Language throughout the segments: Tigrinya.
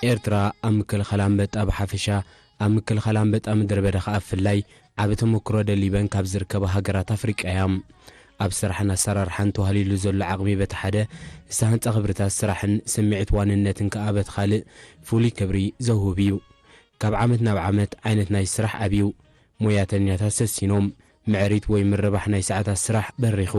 ኤርትራ ኣብ ምክልኻል ኣንበጣ ብሓፈሻ፣ ኣብ ምክልኻል ኣንበጣ ምድረ በዳ ከኣ ብፍላይ ዓቢ ተመክሮ ደሊበን ካብ ዝርከባ ሃገራት ኣፍሪቃ እያ። ኣብ ስራሕን ኣሰራርሓን ተዋህሊሉ ዘሎ ዓቕሚ በቲ ሓደ፣ ዝተሃንጸ ክብርታት ስራሕን ስምዒት ዋንነትን ከኣ በቲ ካልእ ፍሉይ ክብሪ ዘውህብ እዩ። ካብ ዓመት ናብ ዓመት ዓይነት ናይ ስራሕ ኣብዩ፣ ሞያተኛታት ሰሲኖም፣ ምዕሪት ወይ ምርባሕ ናይ ሰዓታት ስራሕ በሪኹ።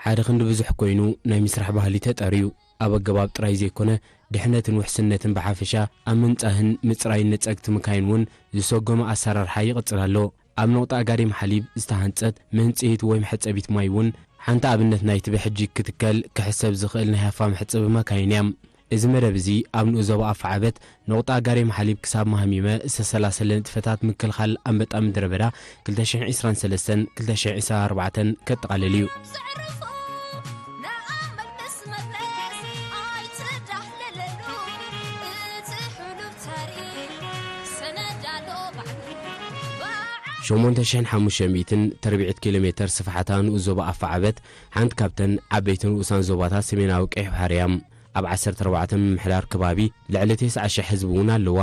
ሓደ ክንዲ ብዙሕ ኮይኑ ናይ ምስራሕ ባህሊ ተጠርዩ፣ ኣብ ኣገባብ ጥራይ ዘይኮነ፣ ድሕነትን ውሕስነትን ብሓፈሻ ኣብ ምንጻህን ምጽራይን ነጸግቲ ምካይን እውን ዝሰጎመ ኣሰራርሓ ይቕጽል ኣሎ። ኣብ ነቑጣ ኣጋዴም ሓሊብ ዝተሃንጸት መንጽሂት ወይ መሕጸቢት ማይ እውን ሓንቲ ኣብነት ናይቲ ብሕጂ ክትከል ክሕሰብ ዝኽእል ናይ ሃፋ መሕጸቢ መካይን እያ። እዚ መደብ እዚ ኣብ ንኡስ ዞባ ኣፋዓበት ነቑጣ ኣጋዴም ሓሊብ ክሳብ ማህሚመ ዝተሰላሰለ ንጥፈታት ምክልኻል ኣንበጣ ምድረ በዳ ክልተ ሽሕን ዕስራን ሰለስተን ክልተ ሽሕን ዕስራን ኣርባዕተን ከጠቓልል እዩ። ሸሞንተ ሽሕን ሓሙሽተ ሚእትን ተርቢዒት ኪሎ ሜተር ስፍሓታ ንኡስ ዞባ ኣፋዓበት ሓንቲ ካብተን ዓበይቲ ንኡሳን ዞባታት ሰሜናዊ ቀይሕ ባሕሪ እያ። ኣብ ዓሰርተ ኣርባዕተ ምምሕዳር ከባቢ ልዕሊ ተስዓ ሽሕ ህዝቢ እውን ኣለዋ።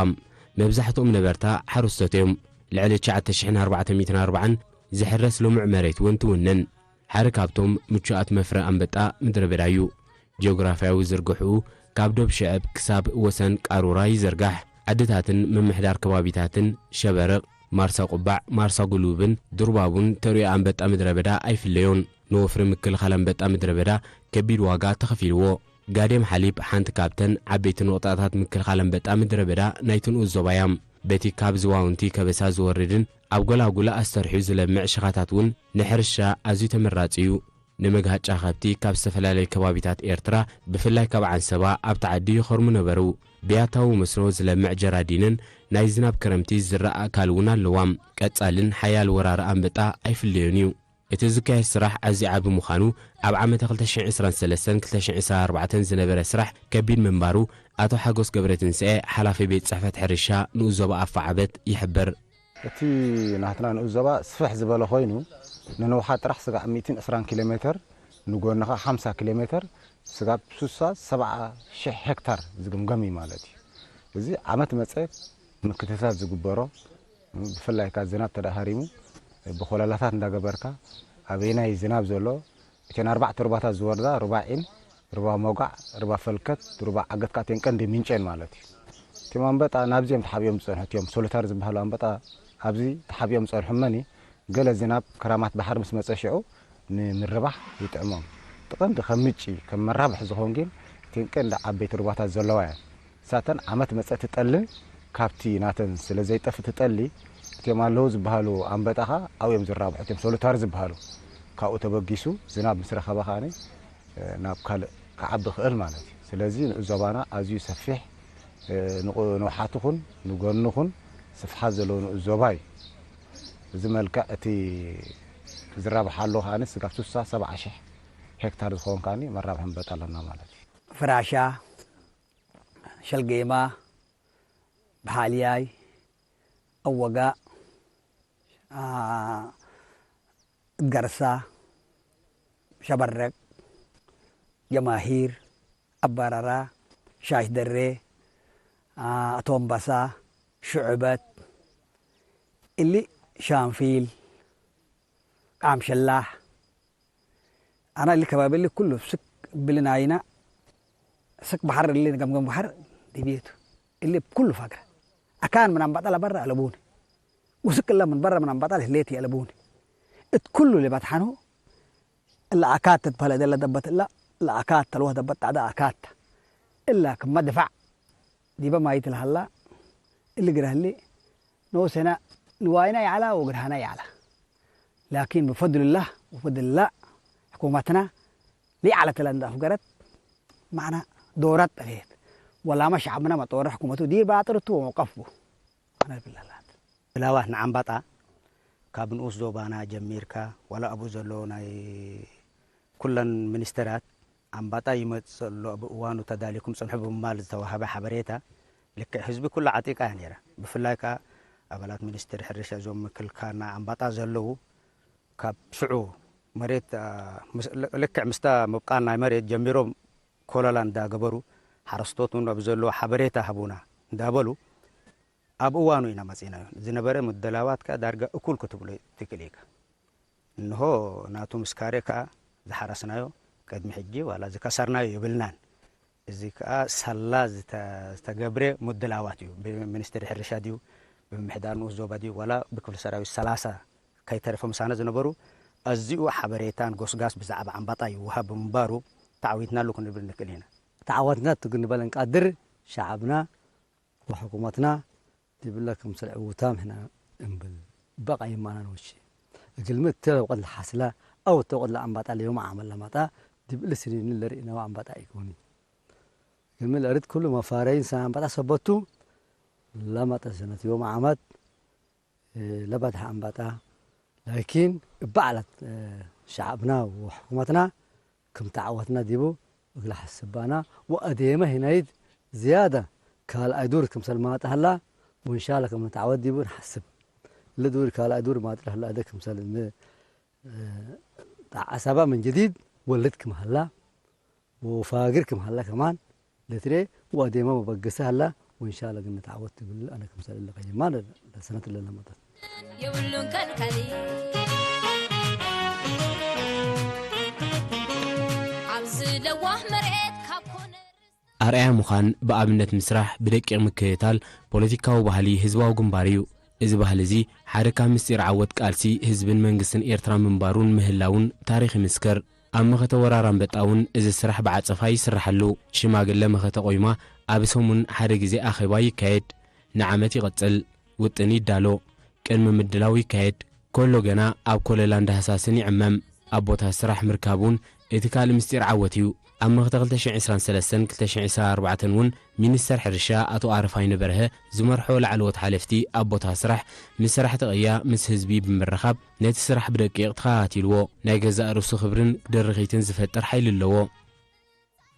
መብዛሕትኦም ነበርታ ሓረስቶት እዮም። ልዕሊ ትሽዓተ ሽሕን ኣርባዕተ ሚእትን ኣርባዓን ዝሕረስ ልሙዕ መሬት እውን ትውንን። ሓደ ካብቶም ምቹኣት መፍረ ኣንበጣ ምድረ በዳ እዩ። ጂኦግራፍያዊ ዝርግሕኡ ካብ ዶብ ሽዕብ ክሳብ ወሰን ቃሩራ ይዝርጋሕ። ዓድታትን ምምሕዳር ከባቢታትን ሸበርቕ፣ ማርሳ ቁባዕ፣ ማርሳ ጉሉብን ዱርባቡን ተርእዮ ኣንበጣ ምድረ በዳ ኣይፍለዮን። ንወፍሪ ምክልኻል ኣንበጣ ምድረ በዳ ከቢድ ዋጋ ተኸፊልዎ። ጋዴም ሓሊብ ሓንቲ ካብተን ዓበይቲ ነቑጣታት ምክልኻል ኣንበጣ ምድረ በዳ ናይቲ ንኡስ ዞባ እያ። በቲ ካብ ዝዋውንቲ ከበሳ ዝወርድን ኣብ ጎላጉል ኣስተርሕዩ ዝለምዕ ሽኻታት እውን ንሕርሻ ኣዝዩ ተመራጺ እዩ። ንመግሃጫ ከብቲ ካብ ዝተፈላለዩ ከባቢታት ኤርትራ፣ ብፍላይ ካብ ዓንሰባ ኣብቲ ዓዲ ይኸርሙ ነበሩ። ብያታዊ መስኖ ዝለምዕ ጀራዲንን ናይ ዝናብ ክረምቲ ዝዝራእ ኣእካል እውን ኣለዋ። ቀጻልን ሓያል ወራሪ ኣንበጣ ኣይፍለዮን እዩ። እቲ ዝካየድ ስራሕ ኣዝዩ ዓቢ ምዃኑ፣ ኣብ ዓመተ ክልተ ሽሕን ዕስራን ሰለስተን ክልተ ሽሕን ዕስራን ኣርባዕተን ዝነበረ ስራሕ ከቢድ ምንባሩ፣ ኣቶ ሓጎስ ገብረትንስኤ፣ ሓላፊ ቤት ጽሕፈት ሕርሻ ንኡስ ዞባ ኣፋዓበት ይሕብር። እቲ ናትና ንኡስ ዞባ ስፍሕ ዝበለ ኮይኑ፣ ንነውሓት ጥራሕ ስጋዕ ሚእትን ዕስራን ኪሎ ሜተር፣ ንጎኒ ኸዓ ሓምሳ ኪሎ ሜተር፣ ስጋብ ሱሳ ሰብዓ ሽሕ ሄክታር ዝግምገም እዩ ማለት እዩ። እዚ ዓመት መጸ ምክትታል ዝግበሮ፣ ብፍላይ ከኣ ዝናብ ተደሃሪሙ ብኮለላታት እንዳገበርካ ኣበየናይ ዝናብ ዘሎ፣ እተን ኣርባዕተ ሩባታት ዝወርዳ፣ ሩባ ዒን፣ ሩባ ሞጋዕ፣ ሩባ ፈልከት፣ ሩባ ዓገት ከኣ እተን ቀንዲ ምንጨን ማለት እዩ። እቶም ኣንበጣ ናብዚኦም ተሓቢኦም ዝጸንሑ፣ እቲኦም ሶሊታር ዝበሃሉ ኣንበጣ ኣብዚ ተሓቢኦም ዝጸንሑ እመኒ፣ ገለ ዝናብ ክራማት ባሕሪ ምስ መጸ ሽዑ ንምርባሕ ይጥዕሞም። እቲ ቀንዲ ከም ምንጪ፣ ከም መራብሒ ዝኾን ግን እተን ቀንዲ ዓበይቲ ሩባታት ዘለዋ እየን። ንሳተን ዓመት መጸ ትጠልን ካብቲ ናተን ስለ ዘይጠፍ ትጠሊ፣ እቲኦም ኣለዉ ዝበሃሉ ኣንበጣኻ ኣብኡ እዮም ዝራብሑ፣ እቲኦም ሶሊታሪ ዝበሃሉ። ካብኡ ተበጊሱ ዝናብ ምስ ረኸበ ከኣኒ፣ እ፣ ናብ ካልእ ክዓቢ ይኽእል ማለት እዩ። ስለዚ ንኡስ ዞባና ኣዝዩ ሰፊሕ፣ እ፣ ንቑ-፣ ንውሓትኹን ንጎንኹን ስፍሓት ዘለዎ ንኡስ ዞባ እዩ። እዚ መልክዕ እቲ ዝራብሓሉ ከኣኒ ስጋብ ሱሳ ሰብዓ ሽሕ ሄክታር ዝኸውን ከኣኒ መራብሒ ኣንበጣ ኣለና ማለት እዩ። ፍራሻ፣ ሸልጌማ፣ ብሓልያይ፣ ኣወጋእ፣ አ፣ ገርሳ፣ ሸበረቅ፣ ጀማሂር፣ ኣባራራ፣ ሻሽ ደሬ፣ አ፣ ኣቶምባሳ፣ ሽዕበት፣ እሊ ሻንፊል፣ ቃምሸላሕ፣ ኣና እሊ ከባቢ እሊ ኩሉ ስክ ብልናይና ስክ ባሕር እሊ ገምገም ባሕር ዲቤቱ እሊ ኩሉ ፋግረ ኣካን ምን ኣምባጣል ኣበራ ኣለቡኒ ውስክ እላ ምን በራ ምን ኣምባጣል ህሌት ኣለቡኒ እት ኩሉ ልባትሓኑ እላ ኣካት ትትበለ ደለ ደበት እላ እላ ኣካት ተልወህ ደበት ጣዕዳ ኣካት እላ ክመ ድፋዕ ዲበ ማይት ለሃላ እሊ ግረህሊ ንወሰና ንዋይና ይዓላ ወግርሃና ይዓላ ላኪን ብፈድልላህ ወፈድልላ ሕኩማትና ለይዓለተላ እንዳ ኣፍገረት ማዕና ዶራት ጠፍየት ወላማ ሸዓብና መጠወረ ሕኩመቱ ዲር ባጥርቱ ወቀፉ ኣነ ብላላት ብላዋት ንዓምባጣ ካብ ንኡስ ዞባና ጀሚርካ ዋላ ኣብኡ ዘሎ ናይ ኩለን ሚኒስተራት ኣምባጣ ይመጽእ ኣሎ ብእዋኑ ተዳሊኩም ጽንሑ ብምባል ዝተዋህበ ሓበሬታ ልክዕ ህዝቢ ኩሉ ዓጢቃ እያ ነይራ። ብፍላይ ከኣ ኣባላት ሚኒስትሪ ሕርሻ እዞም ምክልካልና ኣምባጣ ዘለዉ ካብ ሽዑ መሬት ልክዕ ምስታ ምብቃል ናይ መሬት ጀሚሮም ኮለላ እንዳገበሩ ሓረስቶት እውን ኣብ ዘለዎ ሓበሬታ ሃቡና እንዳበሉ ኣብ እዋኑ ኢና መጺናዮ። ዝነበረ ምድላዋት ከኣ ዳርጋ እኩል ክትብሎ ትክእል ኢካ። እንሆ ናቱ ምስካሬ ከኣ ዝሓረስናዮ ቅድሚ ሕጂ ዋላ ዝከሰርናዮ የብልናን። እዚ ከኣ ሳላ ዝተገብረ ምድላዋት እዩ። ብሚኒስትሪ ሕርሻ ድዩ፣ ብምምሕዳር ንኡስ ዞባ ድዩ፣ ዋላ ብክፍሊ ሰራዊት ሰላሳ ከይተረፈ ምሳና ዝነበሩ ኣዚኡ ሓበሬታን ጎስጋስ ብዛዕባ ኣምባጣ ይወሃብ ብምንባሩ ተዓዊትናሉ ክንብል ንክእል ኢና። ተዓወትና ትግንበለን ቃድር ሸዓብና ወሕኩመትና ዲብለ ክምሰል ዕውታም ሕና እምብል በቓ ይማና ንወሺ እግልሚ እትለ ወቕል ሓስላ ኣው እተ ወቕል ኣምባጣ ለዮም ዓመል ለማጣ ዲብሊ ስኒኒ ለርእነው ኣምባጣ ኣይኮኒ እግልሚ ለርት ኩሉ መፋረይን ሰ ኣምባጣ ሰበቱ ለማጠ ሰነት ዮም ዓመት ለባድሓ ኣምባጣ ላኪን እባዕላት ሸዓብና ወሕኩመትና ክምተዓወትና ዲቡ እግላ ሓስባና ወኣደየመ ሂናይድ ዝያዳ ካልኣይ ዱር ክምሰል ማጣ ህላ ወንሻላ ከም ንተዓወት ዲቡ ንሓስብ ለዱር ካልኣይ ዱር ማጥላ ህላ ኣደ ክምሰል ን ዓሳባ ምን ጀዲድ ወልድ ክም ህላ ወፋግር ክም ህላ ከማን ለትሬ ወኣደየመ መበገሰ ህላ ወንሻላ ግን ንተዓወት ትብል ኣነ ክምሰል ለቀይማ ሰነት ለለመጠት የብሉን ከልካሊ ኣብዚ ለዋህ መሬት ካብ ኮነ ኣርኣያ ምዃን ብኣብነት ምስራሕ ብደቂቕ ምክትታል ፖለቲካዊ ባህሊ ህዝባዊ ግንባር እዩ። እዚ ባህሊ እዚ ሓደ ካብ ምስጢር ዓወት ቃልሲ ህዝብን መንግስትን ኤርትራ ምንባሩን ምህላውን ታሪኽ ይምስክር። ኣብ መኸተ ወራር ኣንበጣ እውን እዚ ስራሕ ብዓጸፋ ይስራሓሉ። ሽማግለ መኸተ ቆይማ ኣብ ሰሙን ሓደ ግዜ ኣኼባ ይካየድ። ንዓመት ይቕጽል። ውጥን ይዳሎ። ቅድሚ ምድላው ይካየድ። ኮሎ ገና ኣብ ኮለላን ዳህሳስን ይዕመም። ኣብ ቦታ ስራሕ ምርካብ እውን እቲ ካልእ ምስጢር ዓወት እዩ። ኣብ መኽተ ክልተ ሽሕን ዕስራን ሰለስተን ክልተ ሽሕን ዕስራን ኣርባዕተን እውን ሚኒስተር ሕርሻ ኣቶ ኣረፋይነ በርሀ ዝመርሖ ላዕለዎት ሓለፍቲ ኣብ ቦታ ስራሕ ምስ ሰራሕቲ ቅያ ምስ ህዝቢ ብምርኻብ ነቲ ስራሕ ብደቂቕ ተኸታቲልዎ። ናይ ገዛእ ርእሱ ክብርን ድርኺትን ዝፈጥር ሓይሊ ኣለዎ።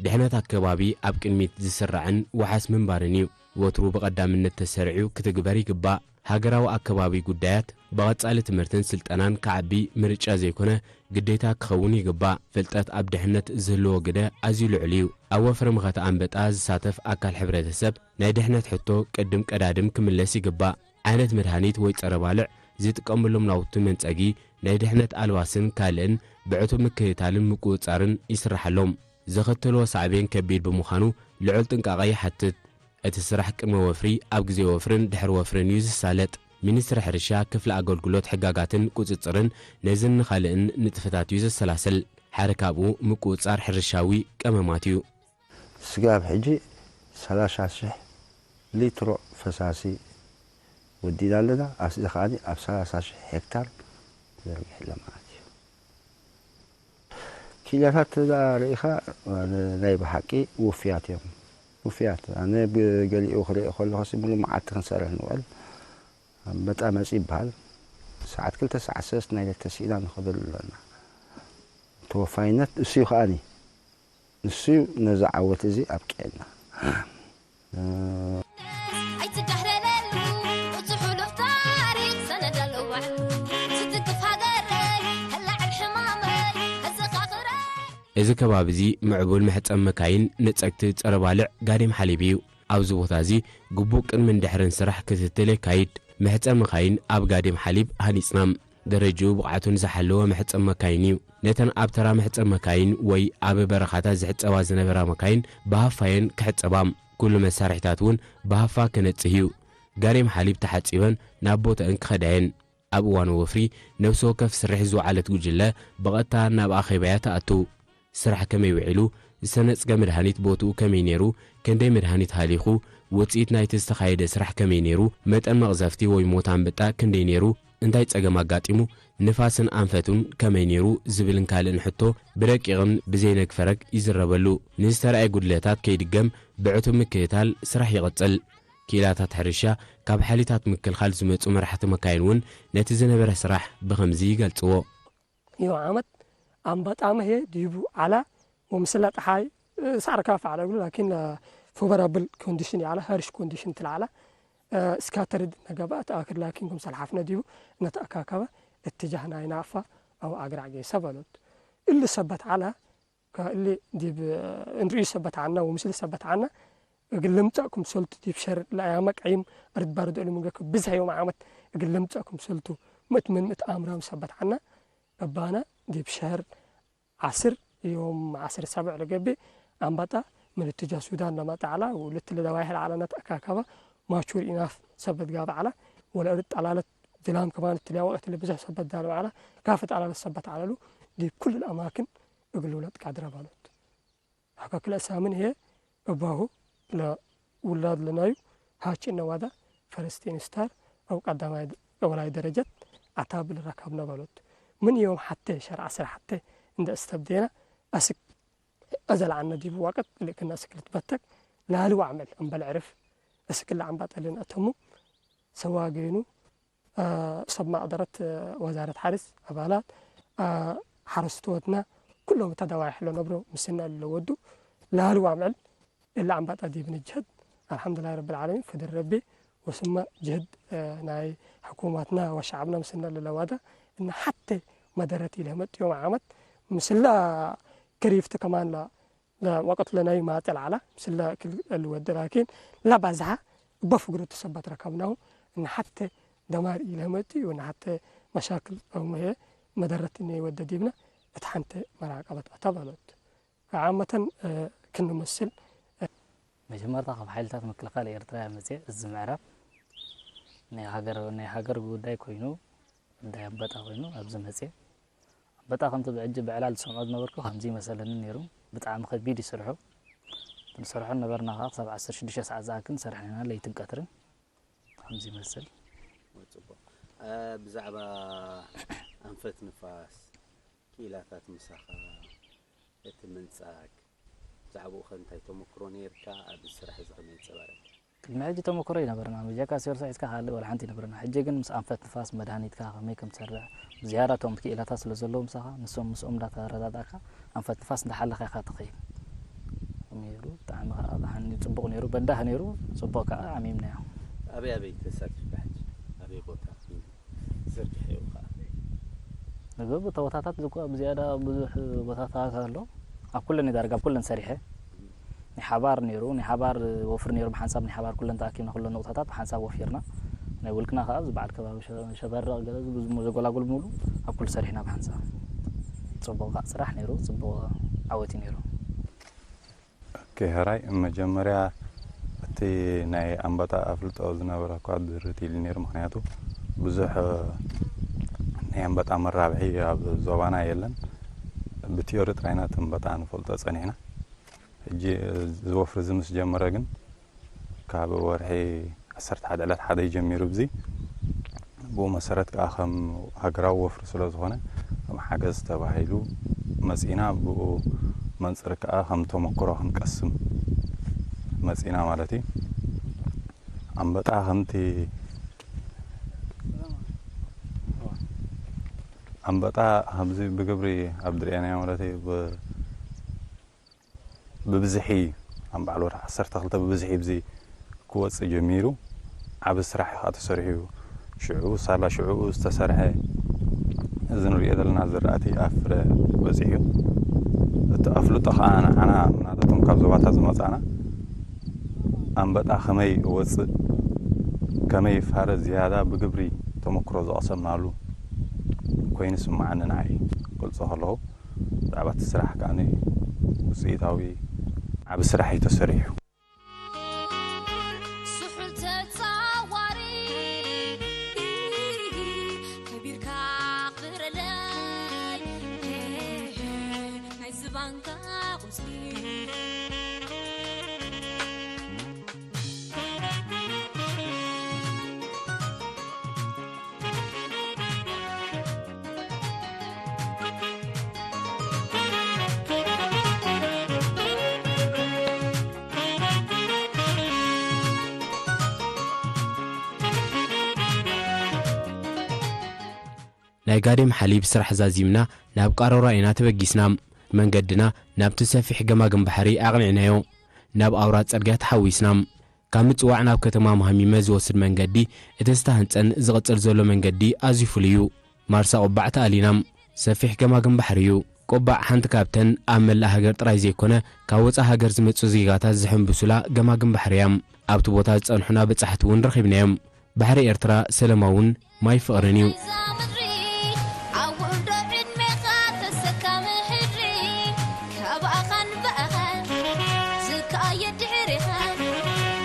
ድሕነት ኣከባቢ ኣብ ቅድሚት ዝስራዕን ዋሓስ ምንባርን እዩ። ወትሩ ብቐዳምነት ተሰሪዑ ክትግበር ይግባእ። ሃገራዊ ኣከባቢ ጉዳያት ብቐጻሊ ትምህርትን ስልጠናን ክዓቢ ምርጫ ዘይኮነ ግዴታ ክኸውን ይግባእ። ፍልጠት ኣብ ድሕነት ዝህልዎ ግደ ኣዝዩ ልዑል እዩ። ኣብ ወፍሪ መኸተ ኣንበጣ ዝሳተፍ ኣካል ሕብረተሰብ ናይ ድሕነት ሕቶ ቅድም ቀዳድም ክምለስ ይግባእ። ዓይነት መድሃኒት ወይ ጸረ ባልዕ ዝጥቀመሎም ናውቲ መንጸጊ ናይ ድሕነት ኣልባስን ካልእን ብዕቱብ ምክትታልን ምቁጽጻርን ይስራሓሎም። ዘኸተልዎ ሳዕቤን ከቢድ ብምዃኑ ልዑል ጥንቃቐ ይሓትት። እቲ ስራሕ ቅድመ ወፍሪ፣ ኣብ ግዜ ወፍርን ድሕሪ ወፍርን እዩ ዝሳለጥ። ሚኒስትሪ ሕርሻ ክፍሊ ኣገልግሎት ሕጋጋትን ቁጽጽርን ነዝን ንኻልእን ንጥፈታት እዩ ዘሰላስል። ሓደ ካብኡ ምቁጽጻር ሕርሻዊ ቀመማት እዩ። ስጋብ ሕጂ ሰላሳ ሽሕ ሊትሮ ፈሳሲ ወዲእና ኣለና። ኣብዚ ከኣ ኣብ ሰላሳ ሽሕ ሄክታር ተዘርጊሑ ኣሎ ማለት እዩ። ኪላታት ርኢኻ ናይ ብሓቂ ውፍያት እዮም። ውፍያት። ኣነ ብገሊኡ ክርኢ ከለኹ ሲ ሙሉእ መዓልቲ ክንሰርሕ ንውዕል። ኣንበጣ መጺ ይበሃል። ሰዓት ክልተ ሰዓት ሰለስተ ናይ ለይተ ስኢና ንኸደሉ ኣለና። ተወፋይነት እሱ እዩ ከኣኒ። ንሱ እዩ ነዚ ዓወት እዚ ኣብቂዕና። ኣይትዳህለለሉ፣ እቲ ሕሉፍ ታሪኽ ሰነድ ኣለዋ። ዝትንክፍ ሃገረይ፣ ከላዕል ሕማመይ፣ ከዘኻኽረይ። እዚ ከባቢ እዚ ምዕቡል መሕጸቢ መካይን ንጸግቲ ጸረ ባልዕ ጋዴም ሓሊብ እዩ። ኣብዚ ቦታ እዚ ግቡእ ቅድምን ድሕርን ስራሕ ክትትል የካይድ። መሕጸቢ መካይን ኣብ ጋዴም ሓሊብ ሃኒጽና። ደረጃኡ ብቕዓቱን ዝሓለወ መሕጸቢ መካይን እዩ። ነተን ኣብ ተራ መሕጸቢ መካይን ወይ ኣብ በረኻታት ዝሕጸባ ዝነበራ መካይን ብሃፋየን ክሕጸባ። ኩሉ መሳርሒታት እውን ብሃፋ ክነጽህ እዩ። ጋዴም ሓሊብ ተሓጺበን ናብ ቦተአን ክኸዳ እየን። ኣብ እዋን ወፍሪ ነብሲ ወከፍ ስርሒት ዝወዓለት ጉጅለ ብቐጥታ ናብ ኣኼባ እያ ትኣቱ። ስራሕ ከመይ ውዒሉ፣ ዝተነጽገ መድሃኒት ቦትኡ ከመይ ነይሩ፣ ክንደይ መድሃኒት ሃሊኹ፣ ውጽኢት ናይቲ ዝተኻየደ ስራሕ ከመይ ነይሩ፣ መጠን መቕዘፍቲ ወይ ሞት ኣንበጣ ክንደይ ነይሩ፣ እንታይ ጸገም ኣጋጢሙ፣ ንፋስን ኣንፈቱን ከመይ ነይሩ ዝብልን ካልእን ሕቶ ብረቂቕን ብዘይነግፈረግ ይዝረበሉ። ንዝተራእየ ጉድለታት ከይድገም ብዕቱብ ምክትታል ስራሕ ይቕጽል። ክኢላታት ሕርሻ ካብ ሓይልታት ምክልኻል ዝመጹ መራሕቲ መካይን እውን ነቲ ዝነበረ ስራሕ ብኸምዚ ይገልጽዎ። ዮም ዓመት ኣንበጣ መሄ ዲቡ ዓላ ወምስላ ጠሓይ ሳዕር ካፍ ዓላ ይብሉ ላኪን ፎቨራብል ኮንዲሽን ይዓላ ሃርሽ ኮንዲሽን ትልዓላ እስካተርድ ነገባ ተኣክድ ላኪን ክምሰል ሓፍነ ዲቡ ነተኣካከበ እትጃህ ናይ ናፋ ኣብ ኣግራዕ ጌሰ በሎት እሊ ሰበት ዓላ ከእሊ ዲብ እንርእዩ ሰበት ዓና ወምስሊ ሰበት ዓና እግል ልምጻእ ክምሰልቱ ዲብ ሸር ለኣያመ ቀይም ርድባር ደእሉ ምንገክ ብዝሕ ዮም ዓመት እግል ልምጻእ ክምሰልቱ ምእት ምን ምእት ኣምራም ሰበት ዓና እባና ዲብ ሸር ዓስር ዮም ዓስር ሰብዕ ለገቢ ኣምባጣ ምልትጃ ሱዳን ለማጣ ዓላ ውልት ለደዋይሕ ለዓላ ነተኣካከባ ማቹር ኢናፍ ሰበት ጋብ ዓላ ወለእርድ ጠላለት ድላም ከማን እትልያ ወቅት ለብዝሕ ሰበት ዳለም ዓላ ካፈ ጠላለት ሰበት ዓለሉ ዲብ ኩሉ ለኣማክን እግል ውለጥ ቃድረ ባሎት። ሐካ ክልእ ሳምን ህየ እባሁ ለውላድ ለናዩ ሃቺ እነዋዳ ፈረስቲን ስታር ኣብ ቀዳማይ ወላይ ደረጀት ኣታብል ረካብነ በሎት። ምን ዮም ሐቴ ሸር ዓስር ሐቴ እንደ እስተብዴና ኣስክ ኣዘልዓነ ዲቡ ዋቀት ልእክና ስክልት በተክ ላሊ ዋዕመል እምበል ዕርፍ እስክላ ኣምባጠልን ኣተሙ ሰዋገኑ ሰብ ማቕደረት ወዛረት ሓርስ ኣባላት ሓረስቶትና ኩሎም ተደዋይሕ ለነብሮ ምስና ለወዱ ላሉ ኣምዕል እላ ኣምባጣ ዲብን ጅህድ ኣልሓምዱሊላህ ረብል ዓለሚን ፍድር ረቢ ወስማ ጅህድ ናይ ሕኩማትና ወሸዓብና ምስና ለለዋዳ እና ሓተ መደረት ኢለ መጥዮም ዓመት ምስላ ከሪፍቲ ከማን ላ ወቅት ለናይ ማጠል ዓላ ምስላ ክል ወደ ላኪን ላ ባዝሓ እባ ፍግረቱ ሰባት ረከብናሁ እና ሓተ ደማር ኢለ መጥዩ እና ሓተ መሻክል ኣሙሄ መደረት እነ ወደ ዲብና እቲ ሓንተ መራቀበት ኣታ በሎት ዓመተን ክንመስል መጀመርታ ካብ ሓይልታት ምክልኻል ኤርትራ እየ መፅየ። እዚ ምዕራብ ናይ ሃገር ናይ ሃገር ጉዳይ ኮይኑ ጉዳይ ኣንበጣ ኮይኑ ኣብዚ መፅየ። ኣንበጣ ከምቲ ብዕጂ ብዕላል ዝሰምዖ ዝነበርኩ ከምዚ ይመሰለኒ ነይሩ። ብጣዕሚ ከቢድ እዩ ስርሑ። ክንሰርሖ ነበርና ከዓ ክሳብ ዓሰርተ ሽዱሽተ ሰዓት ዝኣክል ንሰርሕ ኢና ለይትን ቀትርን። ከምዚ ይመስል። ጽቡቕ። እ፣ ብዛዕባ ኣንፈት ንፋስ፣ ክኢላታት ምሳኻ፣ እቲ ምንጻግ፣ ብዛዕባኡ ኸ እንታይ ተመክሮ ነይርካ? ኣብዚ ስራሕ እዚ ከመይ ይንጸባረቕ? ቅድሚ ሕጂ ተመክሮ ይነበርና፣ ብጀካ ሴርሶ ሒዝካ ካልእ ወላ ሓንቲ ይነበርና። ሕጂ ግን ምስ ኣንፈት ንፋስ መድሃኒትካ ከመይ ከም ትሰርሕ፣ ብዝያዳ እቶም ክኢላታት ስለ ዘለዉ ምሳኻ፣ ንሶም ምስኦም እንዳተረዳዳእካ ኣንፈት ንፋስ እንዳሓለኻ ኢኻ ትኸይድ። ከምኡ ነይሩ፣ ብጣዕሚ ከዓ ደሓን እዩ፣ ጽቡቕ ነይሩ፣ በዳህ ነይሩ፣ ጽቡቕ ከዓ ዓሚምናዮ። ኣበይ ኣበይ ተሳቲፍካ ሕጂ? ኣበይ ቦታ ዘርጊሐዮ ከዓ? ንገብ ቦታታት ዝኮ ብዝያዳ ብዙሕ ቦታታት ኣሎ። ኣብ ኩለን ዳርጋ ኣብ ኩለን ሰሪሐ። ናይ ሓባር ነይሩ፣ ናይ ሓባር ወፍሪ ነይሩ፣ ብሓንሳብ ናይ ሓባር ኩለን ተኣኪብና ኩለን ነቑጣታት ብሓንሳብ ወፊርና። ናይ ውልቅና ከዓ ኣብዚ በዓል ከባቢ ሸ-፣ ሸበረቕ ገለ እዚ ብዙ ዘጎላጉል ሙሉ ኣብ ኩሉ ሰሪሕና ብሓንሳብ። ጽቡቕ ከዓ ስራሕ ነይሩ፣ ጽቡቕ ዓወት እዩ ነይሩ። ኦኬ፣ ሕራይ መጀመርያ እቲ ናይ ኣንበጣ ኣፍልጦ ዝነበረ እኳ ድርት ኢሉ ነይሩ፣ ምኽንያቱ ብዙሕ ናይ ኣንበጣ መራብሒ ኣብ ዞባና የለን። ብቲዮሪ ጥራይና እቲ ኣንበጣ ንፈልጦ ጸኒሕና። ሕጂ እዚ ወፍሪ እዚ ምስ ጀመረ ግን ካብ ወርሒ ዓሰርተ ሓደ ዕለት ሓደ ጀሚሩ፣ ብዚ ብኡ መሰረት ከዓ ከም ሃገራዊ ወፍሪ ስለ ዝኾነ ከም ሓገዝ ተባሂሉ መፂና። ብኡ መንፅር ከዓ ከም ተመክሮ ክንቀስም መፂና ማለት እዩ። ኣንበጣ ከምቲ ኣንበጣ ከምዚ ብግብሪ ኣብ ድርኤናዮ ማለት እዩ። ብ-፣ ብብዝሒ ኣብ በዓል ወርሒ ዓሰርተ ክልተ ብብዝሒ ብዚ ክወፅእ ጀሚሩ። ዓቢ ስራሕ እዩ ከዓ ተሰሪሑ እዩ። ሽዑ ሳላ ሽዑ ዝተሰርሐ እዚ ንሪኦ ዘለና ዝራእቲ ኣብ ፍረ በፂሑ። እቲ ኣፍልጦ ከዓ ንዓና ምናልባቶም ካብ ዞባታት ዝመፃና ኣንበጣ ከመይ ይወፅእ፣ ከመይ ይፋረ ዝያዳ ብግብሪ ተመክሮ ዝቐሰምናሉ ኮይኑ ይስምዓኒ ንዓይ ክገልፆ ከለኹ። ብዛዕባ እቲ ስራሕ ከኣ ውፅኢታዊ ዓቢ ስራሕ እዩ ተሰሪሑ። ስሑል ተጻዋሪ ከቢርካ ኣኽብረለይ ናይ ዝባንካ ቁጽሪ። ናይ ጋዴም ሓሊብ ስራሕ ዛዚምና ናብ ቃሮራ ኢና ተበጊስና። መንገድና ናብቲ ሰፊሕ ገማግም ባሕሪ ኣቕኒዕናዮ። ናብ ኣውራ ጽርግያ ተሓዊስና። ካብ ምጽዋዕ ናብ ከተማ መሃሚመ ዝወስድ መንገዲ፣ እቲ ዝተሃንጸን ዝቕጽል ዘሎ መንገዲ ኣዝዩ ፍሉይ እዩ። ማርሳ ቁባዕ ተኣሊና። ሰፊሕ ገማግም ባሕሪ እዩ። ቁባዕ ሓንቲ ካብተን ኣብ መላእ ሃገር ጥራይ ዘይኮነ፣ ካብ ወጻኢ ሃገር ዝመጹ ዜጋታት ዝሕንብሱላ ገማግም ባሕሪ እያ። ኣብቲ ቦታ ዝጸንሑና በጻሕቲ እውን ረኺብናዮም። ባሕሪ ኤርትራ ሰለማውን ማይ ፍቕርን እዩ። እዛ ምድሪ ኣብ ውርዶ ዕድሜኻ ተሰካሚ ሕድሪ፣ ካባኻን ብኣኻን ዝከኣየ ድሕሪኻ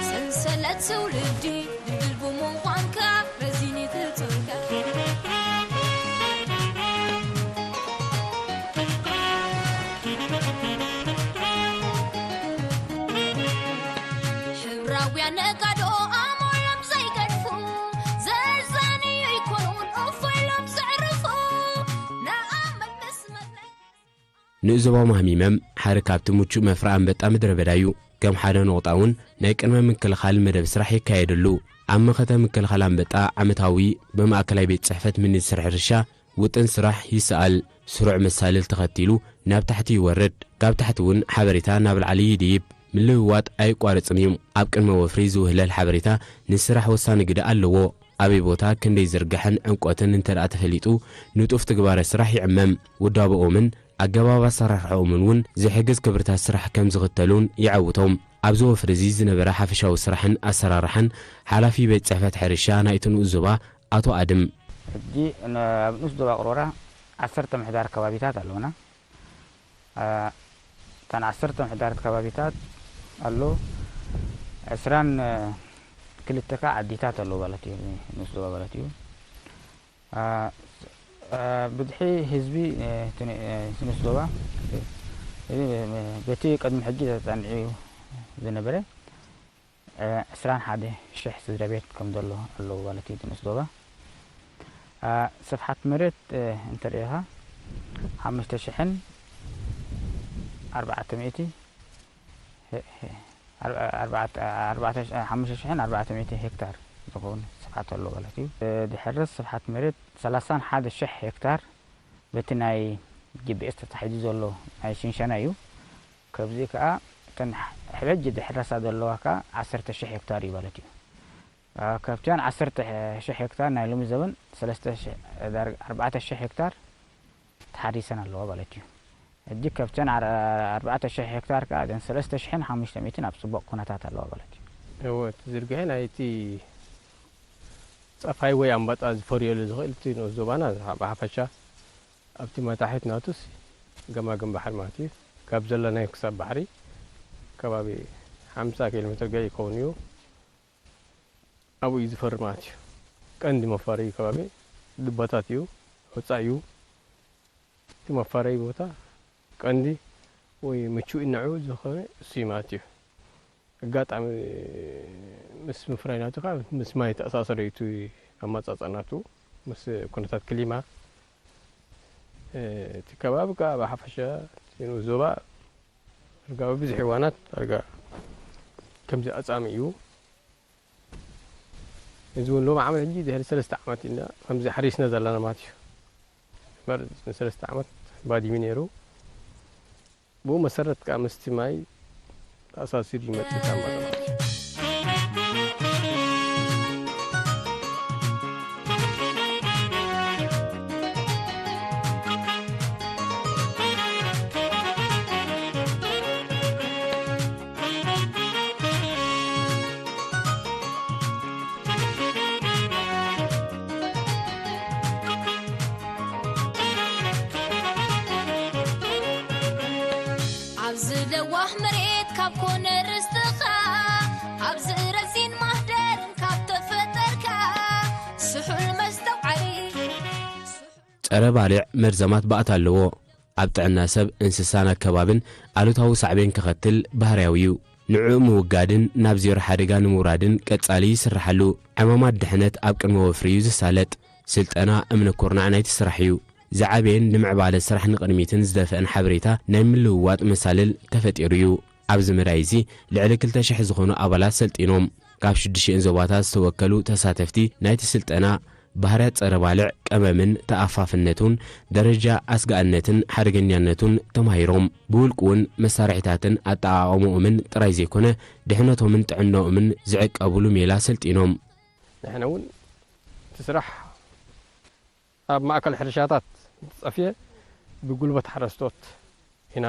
ሰንሰለት ትውልዲ ድልድል ብምዃንካ ረዚኒ ትጽልካ። ሕብራውያን ነጋዶ ኣሞሎም ዘይገድፉ፣ ዘዛንዩ ኣይኮኑን እፎ ኢሎም ዘዕርፉ። ንኣመል ምስ መድመ- ንእዞባ ማህሚመም ሓደ ካብቲ ምቹእ መፍረ ኣንበጣ ምድረ በዳ እዩ። ከም ሓደ ነቑጣ እውን ናይ ቅድመ ምክልኻል መደብ ስራሕ ይካየደሉ። ኣብ መኸተ ምክልኻል ኣንበጣ ዓመታዊ ብማእከላይ ቤት ጽሕፈት ሚኒስትሪ ሕርሻ ውጥን ስራሕ ይስኣል። ስሩዕ መሳልል ተኸቲሉ ናብ ታሕቲ ይወርድ። ካብ ታሕቲ እውን ሓበሬታ ናብ ላዕሊ ይድይብ። ምልውዋጥ ኣይቋረጽን እዩ። ኣብ ቅድመ ወፍሪ ዝውህለል ሓበሬታ ንስራሕ ወሳኒ ግደ ኣለዎ። ኣበይ ቦታ ክንደይ ዝርጋሕን ዕምቆትን እንተ ደኣ ተፈሊጡ፣ ንጡፍ ትግባረ ስራሕ ይዕመም። ውዳበኦምን ኣገባብ ኣሰራርሓኦምን እውን ዝሕግዝ ክብርታት ስራሕ ከም ዝኽተሉን ይዓውቶም። ኣብዚ ወፍሪ እዚ ዝነበረ ሓፈሻዊ ስራሕን ኣሰራርሓን ሓላፊ ቤት ጽሕፈት ሕርሻ ናይቲ ንኡስ ዞባ ኣቶ ኣድም። ሕጂ ን-፣ ኣብ ንኡስ ዞባ ቅሮራ ዓሰርተ ምሕዳር ከባቢታት ኣለውና። አ፣ እተን ዓሰርተ ምሕዳር ከባቢታት ኣሎ፣ ዕስራን ክልተ ከኣ ዓዲታት ኣለዎ ማለት እዩ፣ ንኡስ ዞባ ማለት እዩ። አ፣ አ፣ ብዝሒ ህዝቢ፣ እ፣ እቲ ን-፣ እ፣ እቲ ንኡስ ዞባ፣ እ፣ በቲ ቅድሚ ሕጂ ተጸኒዑ ዝነበረ፣ እ፣ ዕስራን ሓደ ሽሕ ስድራ ቤት ከም ዘሎ ኣለዎ ማለት እዩ፣ እቲ ንኡስ ዞባ። አ፣ ስፍሓት መሬት፣ እ፣ እንተሪኢኻ፣ ሓሙሽተ ሽሕን ኣርባዕተ ሚእቲ፣ ሄ-፣ ሄ-፣ ኣር-፣ ኣርባዕተ፣ ኣርባዕተ፣ ሓሙሽተ ሽሕን ኣርባዕተ ሚእቲ ሄክታር ዝኸውን ስፍሓት ኣለዎ ማለት እዩ። እ፣ ዝሕረስ ስፍሓት መሬት ሰላሳን ሓደ ሽሕ ሄክታር በቲ ናይ ጂ ፒ ኤስ ተታሒዙ ዘሎ ናይ ሽንሸና እዩ። ካብዚ ከኣ እተን ሕ-፣ ሕጂ ዝሕረሳ ዘለዋ ከኣ ዓሰርተ ሽሕ ሄክታር እዩ ማለት እዩ። አ፣ ካብተን ዓሰርተ ሽሕ ሄክታር ናይ ሎሚ ዘበን ሰለስተ ሽሕ፣ ዳርጋ ኣርባዕተ ሽሕ ሄክታር ተሓሪሰን ኣለዋ ማለት እዩ። ሕጂ ካብተን ኣር-፣ ኣርባዕተ ሽሕ ሄክታር ከኣ እተን ሰለስተ ሽሕን ሓሙሽተ ሚእትን ኣብ ጽቡቕ ኩነታት ኣለዋ ማለት እዩ። እወ፣ እቲ ዝርግሐ ናይቲ ጸፋይ ወይ ኣንበጣ ዝፈርየሉ ዝኽእል እቲ ንኡስ ዞባና ብሓፈሻ ኣብቲ መታሒት ናቱስ ገማግም ባሕሪ ማለት እዩ። ካብ ዘለናዮ ክሳብ ባሕሪ ከባቢ ሓምሳ ኪሎ ሜትር ገይ ይኸውን እዩ። ኣብኡ እዩ ዝፈሪ ማለት እዩ። ቀንዲ መፋረዩ ከባቢ ድባታት እዩ፣ ሑጻ እዩ። እቲ መፋረዩ ቦታ ቀንዲ ወይ ምቹእ ንዕኡ ዝኾነ እሱ እዩ ማለት እዩ። ኣጋጣሚ ምስ ምፍራይ ናቱ ከዓ ምስ ማይ ተኣሳሰረ እዩ እቲ ኣመጻጽኣ ናቱ ምስ ኩነታት ክሊማ። እ፣ እቲ ከባቢ ከዓ ብሓፈሻ እቲ ንኡስ ዞባ ዳርጋ ኣብ ብዙሕ እዋናት ዳርጋ ከምዚ ኣጻሚ እዩ። እዚ እውን ሎሚ ዓመት ሕጂ ድሕሪ ሰለስተ ዓመት ኢና ከምዚ ሓሪስና ዘለና ማለት እዩ። እምበር ንሰለስተ ዓመት ባዲሙ ነይሩ። ብኡ መሰረት ከዓ ምስቲ ማይ ተኣሳሲሩ ይመጽእ ካብ መቐለ። ኣብዚ ለዋህ መሬት ካብ ኮነ ርስትኻ፣ ኣብዚ ረዚን ማህደርን ካብ ተፈጠርካ፣ ስሑል መስተውዓሊ። ጸረ ባልዕ መርዘማት ባእታ ኣለዎ። ኣብ ጥዕና ሰብ፣ እንስሳን ኣከባብን ኣሉታዊ ሳዕቤን ከኸትል ባህርያዊ እዩ። ንዕኡ ምውጋድን ናብ ዜሮ ሓደጋ ንምውራድን ቀጻሊ ይስርሓሉ። ዕማማት ድሕነት ኣብ ቅድመ ወፍሪ እዩ ዝሳለጥ። ስልጠና እምነ ኩርናዕ ናይቲ ስራሕ እዩ። ዝዓበየን ንምዕባለ ስራሕ ንቕድሚትን ዝደፍአን ሓበሬታ ናይ ምልውዋጥ መሳልል ተፈጢሩ እዩ። ኣብዚ መዳይ እዚ ልዕሊ ክልተ ሽሕ ዝኾኑ ኣባላት ሰልጢኖም። ካብ ሽዱሽተን ዞባታት ዝተወከሉ ተሳተፍቲ ናይቲ ስልጠና ባህርያት ጸረ ባልዕ ቀመምን ተኣፋፍነቱን፣ ደረጃ ኣስጋእነትን ሓደገኛነቱን ተማሂሮም፣ ብውልቂ እውን መሳርሒታትን ኣጠቓቕምኦምን ጥራይ ዘይኮነ፣ ድሕነቶምን ጥዕናኦምን ዝዕቀብሉ ሜላ ሰልጢኖም። ንሕና እውን እቲ ስራሕ ኣብ ማእከል ሕርሻታት እንተጸፍየ ብጉልበት ሓረስቶት ኢና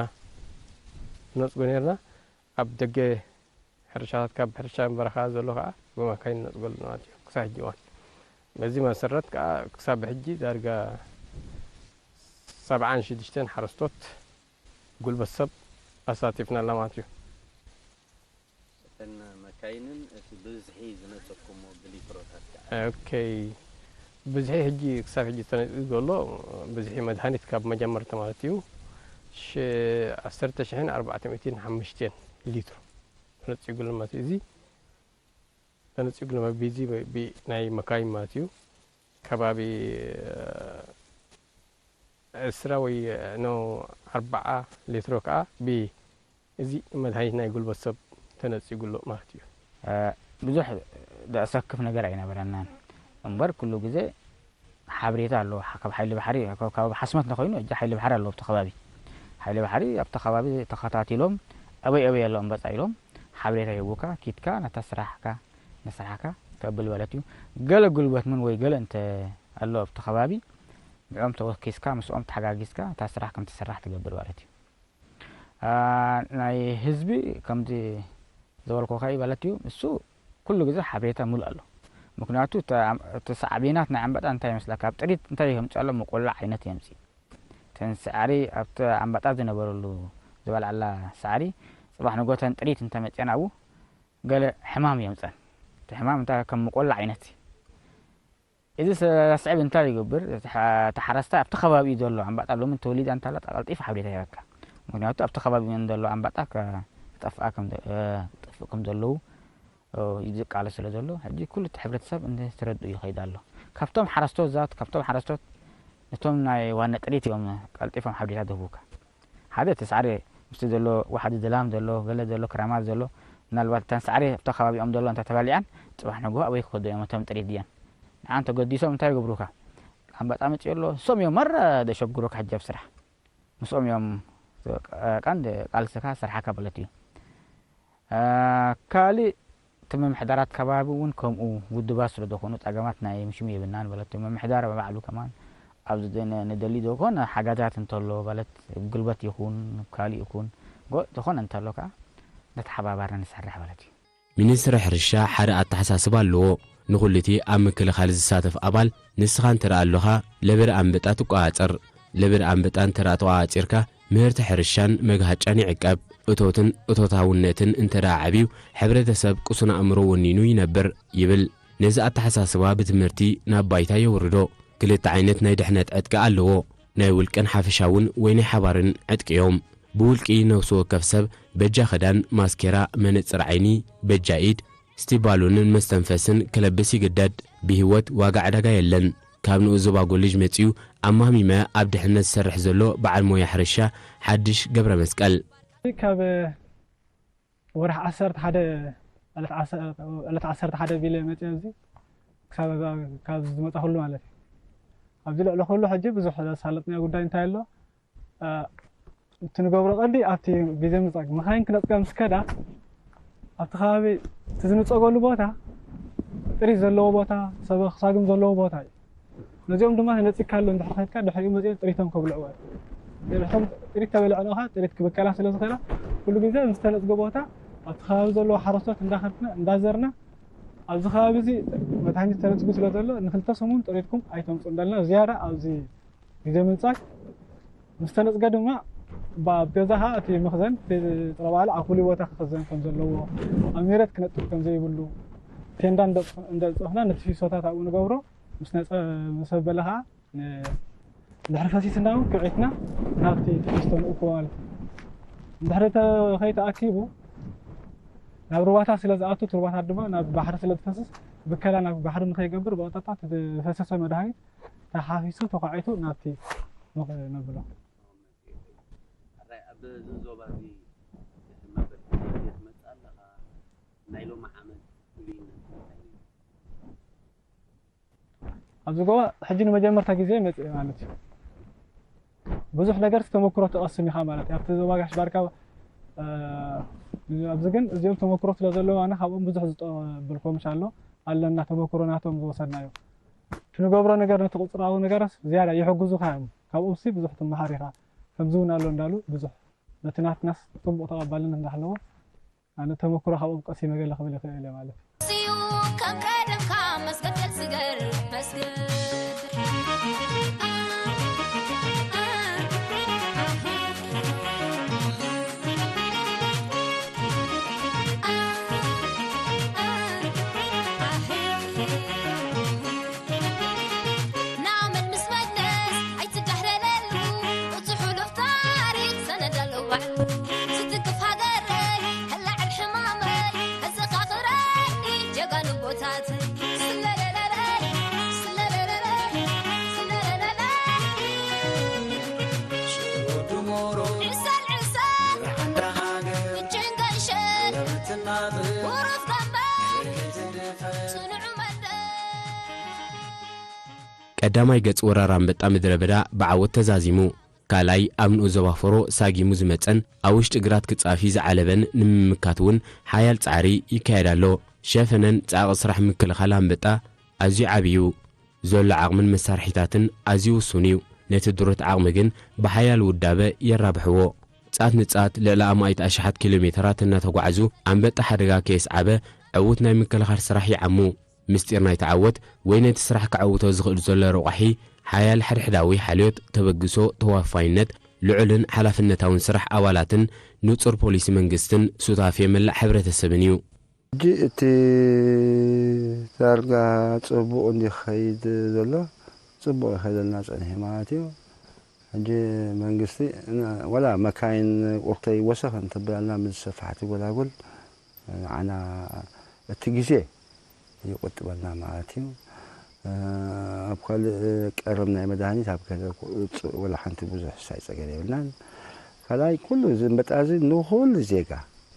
ነጽጎ ነርና። ኣብ ደገ ሕርሻታት፣ ካብ ሕርሻ በረኻ ዘሎ ከኣ ብመካይን ነጽጎ ኣለና ማለት እዩ። ክሳብ ሕጂ እዋን በዚ መሰረት ከኣ ክሳብ ሕጂ ዳርጋ ሰብዓን ሽዱሽተን ሓረስቶት ጉልበት ሰብ ኣሳቲፍና ኣለና ማለት እዩ። እተን መካይንን እቲ ብዝሒ ዝነጸኩሞ ብሊትሮታት ከኣ? ኦኬ፣ ብዝሒ ሕጂ ክሳብ ሕጂ ተነጺጉ ዘሎ ብዝሒ መድሃኒት ካብ መጀመርታ ማለት እዩ፣ ሽ-፣ ዓሰርተ ሽሕን ኣርባዕተ ሚእትን ሓሙሽተን ሊትሮ ተነጺጉ ኣሎ ማለት እዩ። እዚ ተነጺጉ ኣሎ ብዚ ብ-፣ ናይ መካይን ማለት እዩ። ከባቢ ዕስራ ወይ ኖ ኣርባዓ ሊትሮ ከኣ ብ-፣ እዚ መድሃኒት ናይ ጉልበት ሰብ ተነጺጉ ኣሎ ማለት እዩ። ብዙሕ ዘሰክፍ ነገር ኣይነበረናን እምበር ኩሉ ግዜ ሓበሬታ ኣለዎ። ካብ ሓይሊ ባሕሪ፣ ካብ ሓስመት እንተኾይኑ፣ ሕጂ ሓይሊ ባሕሪ ኣለዎ ኣብቲ ከባቢ። ሓይሊ ባሕሪ ኣብቲ ከባቢ ተኸታቲሎም፣ ኣበይ ኣበይ ኣሎ ኣንበጣ ኢሎም ሓበሬታ ይህቡካ፣ ኪድካ ነታ ስራሕካ፣ ንስራሕካ ተብል ማለት እዩ። ገለ ጉልበት ምን ወይ ገለ እንተ ኣሎ ኣብቲ ከባቢ፣ ንዕኦም ተወኪስካ፣ ምስኦም ተሓጋጊዝካ እታ ስራሕ ከም ትስራሕ ትገብር ማለት እዩ። አ፣ ናይ ህዝቢ ከምዚ ዝበልኩኻ እዩ ማለት እዩ። እሱ ኩሉ ግዜ ሓበሬታ ሙሉእ ኣሎ። ምክንያቱ እታ ኣም-፣ እቲ ሳዕቤናት ናይ ኣንበጣ እንታይ ይመስለካ? ኣብ ጥሪት እንታይ የምፅእ ኣሎ? ምቁላዕ ዓይነት የምፅእ። እተን ሳዕሪ ኣብቲ ኣንበጣ ዝነበረሉ ዝበልዓላ ሳዕሪ፣ ፅባሕ ንጎተን ጥሪት እንተመፅአን ኣብኡ ገለ ሕማም የምፀን። እቲ ሕማም እንታይ ከም ምቁላዕ ዓይነት እዩ። እዚ ዘስዕብ እንታይ ይገብር? እቲ ሓ-፣ እቲ ሓረስታይ ኣብቲ ከባቢኡ ዘሎ ኣንበጣ ሎሚ ተወሊዳ እንተላ ቀልጢፉ ሓበሬታ ይህበካ። ምክንያቱ ኣብቲ ከባቢ ዘሎ ኣንበጣ ከ-፣ ክጠፍኣ ከም ዘ-፣ እ፣ ክጠፍእ ከም ዘለዉ፣ እ፣ ዝቃለስ ስለ ዘሎ፣ ሕጂ ኩሉ እቲ ሕብረተሰብ እንተረድኡ ይኸይድ ኣሎ። ካብቶም ሓረስቶት ዛት፣ ካብቶም ሓረስቶት ነቶም ናይ ዋና ጥሪት እዮም ቀልጢፎም ሓበሬታ ዝህቡካ። ሓደ እቲ ሳዕሪ ምስቲ ዘሎ ዋሕዲ ድላም ዘሎ፣ ገለ ዘሎ ክራማት ዘሎ፣ ምናልባት እተን ሳዕሪ ኣብቲ ከባቢኦም ዘሎ እንተተባሊዐን፣ ጽባሕ ንግሆ ኣበይ ክኸዱ እዮም እቶም ጥሪት ድየን? ንዓን ተገዲሶም እንታይ ይገብሩካ? ኣንበጣ መጺኡ ኣሎ፣ ንሶም እዮም ማራ ዘሸግሩካ ሕጂ ኣብ ስራሕ። ምስኦም እዮም ቀንዲ ቃልስኻ ስራሕካ ማለት እዩ። እ፣ ካልእ እቲ ምምሕዳራት ከባቢ እውን ከምኡ ውድባት ስለ ዝኾኑ ጸገማት ናይ ምሽሙ የብልናን ማለት እዩ። ምምሕዳር ባዕሉ ከማን ኣብዚ ን-፣ ንደሊ ዝኾነ ሓጋዛት እንተሎ ማለት ጉልበት ይኹን ካልእ ይኹን ጎ-፣ ዝኾነ እንተሎ ከኣ ነተሓባባርና ንሰርሕ ማለት እዩ። ሚኒስትሪ ሕርሻ ሓደ ኣተሓሳስባ ኣለዎ። ንኹሉ እቲ ኣብ ምክልኻል ዝሳተፍ ኣባል፣ ንስኻ እንተ ደኣ ኣሎኻ ለበዳ ኣንበጣ ትቆጻጸር። ለበዳ ኣንበጣ እንተ ደኣ ተቆጻጺርካ፣ ምህርቲ ሕርሻን መግሃጫን ይዕቀብ። እቶትን እቶታውነትን እንተ ደኣ ዓብዩ፣ ሕብረተሰብ ቅሱን ኣእምሮ ወኒኑ ይነብር ይብል። ነዚ ኣተሓሳስባ ብትምህርቲ ናብ ባይታ የውርዶ። ክልተ ዓይነት ናይ ድሕነት ዕጥቂ ኣለዎ። ናይ ውልቅን ሓፈሻውን ወይ ናይ ሓባርን ዕጥቂ እዮም። ብውልቂ ነፍሲ ወከፍ ሰብ በጃ ክዳን፣ ማስኬራ፣ መነጽር ዓይኒ፣ በጃ ኢድ፣ ስቲባሉንን መስተንፈስን ክለብስ ይግደድ። ብህይወት ዋጋ ዕዳጋ የለን። ካብ ንኡስ ዞባ ጎልጅ መጺኡ ኣማህሚመ ኣብ ድሕነት ዝሰርሕ ዘሎ በዓል ሞያ ሕርሻ ሓድሽ ገብረመስቀል። ካብ ወርሒ ዓሰርተ ሓደ፣ ዕለት ዓሰ-፣ ዕለት ዓሰርተ ሓደ ቢለ መጺአ ኣብዚ ክሳብ እዛ፣ ካብ ዝመጻ ኩሉ ማለት እዩ። ኣብዚ ልዕሊ ኩሉ ሕጂ ብዙሕ ዘሳለጥናዮ ጉዳይ እንታይ ኣሎ? እ፣ እቲ ንገብሮ ቀንዲ ኣብቲ ግዜ ምንጻግ መኻይን ክነጽጋ ምስ ከዳ ኣብቲ ከባቢ እቲ ዝንጸገሉ ቦታ ጥሪት ዘለዎ ቦታ፣ ሰበ ክሳግም ዘለዎ ቦታ እዩ። ነዚኦም ድማ ነጺግካ ኣሎ እንድሕር ከድካ ድሕሪኡ መጺኦም ጥሪቶም ከብልዕዎ እዮም። ድሕሪቶም ጥሪት ተበልዕንኻ ጥሪት ክብከላ ስለ ዝኽእላ ኩሉ ግዜ ምስ ተነጽገ ቦታ ኣብቲ ከባቢ ዘለዉ ሓረስቶት እንዳኸድና እንዳዘርና ኣብዚ ከባቢ እዚ መድሃኒት ተነጽጉ ስለ ዘሎ ንክልተ ሰሙን ጥሪትኩም ኣይተምጹ እንዳልና ዝያዳ ኣብዚ ግዜ ምንጻግ ምስ ተነጽገ ድማ ብ-፣ ኣብ ገዛኻ እቲ መኽዘን እቲ ጥረ ባዕሉ ኣብ ፍሉይ ቦታ ክኽዘን ከም ዘለዎ፣ ኣብ ሜረት ክነጥፍ ከም ዘይብሉ፣ ቴንዳ እንደ-፣ እንደጸፍና ነቲ ፊሶታት ኣብኡ ንገብሮ፣ ምስ ነጸ-፣ ምስ ኣበለ ኸኣ ን-፣ እንድሕሪ ፈሲስና እውን ክብዒትና ናብቲ ፊስቶ ንእክቦ ማለት እዩ። እንድሕሪ ተ-፣ ከይተኣኪቡ ናብ ሩባታት ስለ ዝኣቱ፣ እቲ ሩባታት ድማ ናብ ባሕሪ ስለ ዝፈስስ፣ ብከላ ናብ ባሕሪ ንኸይገብር ብቐጥታ እቲ ዝፈሰሰ መድሃኒት ተሓፊሱ ተዃዒቱ ናብቲ መኽ-፣ ነብሎ። ሕራይ ኣብ እዚ ዞባ እዚ መበል ክልተ ትመጽእ ኣለኻ። ናይ ሎሚ ዓመት ፍሉይነት እንታይ እዩ? ኣብዚ ጎባ ሕጂ ንመጀመርታ ግዜ መፅእ ማለት እዩ። ብዙሕ ነገር ተመክሮ ትቐስም ኢኻ ማለት እዩ። ኣብቲ ዞባ ጋሽ ባርካ፣ እ፣ ኣብዚ ግን እዚኦም ተመክሮ ስለ ዘለዎ ኣነ ካብኦም ብዙሕ ዝጠብልኮ ምሽ ኣሎ ኣለና ተመክሮ ናቶም ዝወሰድናዮ። እቲ ንገብሮ ነገር ነቲ ቁፅራዊ ነገርስ ዝያዳ ይሕግዙኻ እዮም። ካብኦም ሲ ብዙሕ ትመሃር ኢኻ። ከምዚ እውን ኣሎ እንዳሉ ብዙሕ ነቲ ናትናስ ፅቡቕ ተቐባልነት እንዳሃለዎ ኣነ ተመክሮ ካብኦም ቀሲመ ገለ ክብል ይኽእል እየ ማለት እዩ። ስዩ ከም ቀደምካ መስገድ ስገር መስገድ። ንኣመል ምስ መለስ ኣይትዳህለለሉ፣ እቲ ሕሉፍ ታሪኽ ሰነድ ኣለዎ ባዕሉ። ዝትንክፍ ሃገረይ ከላዕል ሕማመይ፣ ከዘኻኽረኒ ጀጋኑ ኣቦታተይ። ስለለለለይ፣ ስለለለለይ፣ ስለለለለይ። ሽወዱ ሞሮ፣ ዕሰል ዕሰል፣ ዓንዳ ሃገር፣ ምችን ገይሸን፣ ትናበ፣ ውሩፍ ደንበ፣ ጽኑዑ መንደር። ቀዳማይ ገጽ ወራር ኣንበጣ ምድረ በዳ ብዓወት ተዛዚሙ። ካልኣይ ኣብ ንኡስ ዞባ ፎሮ ሳጊሙ ዝመጸን ኣብ ውሽጢ ግራት ክጻፊ ዝዓለበን ንምምካት እውን ሓያል ጻዕሪ ይካየድ ኣሎ። ሸፈነን ጻዕቒ ስራሕ ምክልኻል ኣንበጣ ኣዝዩ ዓቢ እዩ። ዘሎ ዓቕምን መሳርሒታትን ኣዝዩ ውሱን እዩ። ነቲ ድሩት ዓቕሚ ግን ብሓያል ውዳበ የራብሕዎ። ጻት ንጻት ልዕሊ ኣማኢት ኣሽሓት ኪሎ ሜተራት እናተጓዕዙ ኣንበጣ ሓደጋ ከየስዓበ ዕዉት ናይ ምክልኻል ስራሕ ይዓሙ። ምስጢር ናይቲ ዓወት ወይ ነቲ ስራሕ ከዐውቶ ዝኽእል ዘሎ ረቋሒ ሓያል ሕድሕዳዊ ሓልዮት፣ ተበግሶ፣ ተዋፋይነት፣ ልዑልን ሓላፍነታውን ስራሕ ኣባላትን ንጹር ፖሊሲ መንግስትን ሱታፌ መላእ ሕብረተሰብን እዩ። ሕጂ እቲ ዳርጋ ጽቡቕ እንዲ ክኸይድ ዘሎ ጽቡቕ ይኸይደልና ጸኒሑ ማለት እዩ። ሕጂ መንግስቲ ን- ወላ መካይን ቁርተይ ወሰኽ እንተበልና ምስ ሰፋሕቲ ጎላጉል ንዓና እቲ ግዜ ይቁጥበልና ማለት እዩ። ኣብ ካልእ ቀረብ ናይ መድሃኒት ኣብ ገለ ቁ- ወላ ሓንቲ ብዙሕ ሳይ ጸገም የብልናን። ካልኣይ ኩሉ እዚ እምበጣ እዚ ንኹሉ ዜጋ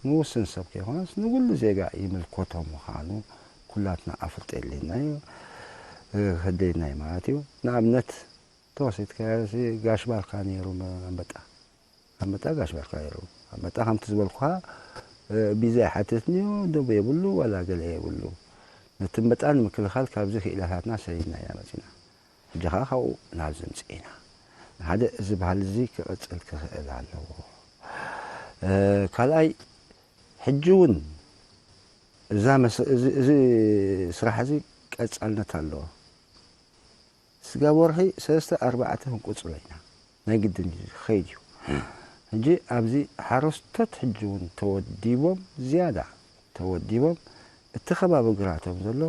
ንውስን ሰብ ከይኮነስ ንኩሉ ዜጋ ይምልከቶ ምዃኑ ኩላትና ኣፍልጦ የድልየና እዩ፣ ከድልየና እዩ ማለት እዩ። ንኣብነት ተወሲድካዮ ሲ ጋሽ ባርካ ነይሩ ኣንበጣ። ኣንበጣ ጋሽ ባርካ ነይሩ። ኣንበጣ ከምቲ ዝበልኩኻ ቢዛ ኣይሓትትን እዩ፣ ደቡ የብሉ ዋላ ገለ የብሉ። ነቲ ኣንበጣ ንምክልኻል ካብዚ ክኢላታትና ሰሊልና ኢና መፂና። ሕጂ ከዓ ካብኡ ናብዚ ምፅእ ኢና። ሓደ እዚ ባህሊ እዚ ክቕፅል ክኽእል ኣለዎ። ካልኣይ ሕጂ እውን እዛ መስ- እዚ እዚ ስራሕ እዚ ቀፃልነት ኣለዎ። ስጋብ ወርሒ ሰለስተ ኣርባዕተ ክንቁፅሮ ኢና። ናይ ግድን እዩ ዝኸይድ እዩ። ሕጂ ኣብዚ ሓረስቶት ሕጂ እውን ተወዲቦም ዝያዳ ተወዲቦም እቲ ከባቢ ግራቶም ዘሎ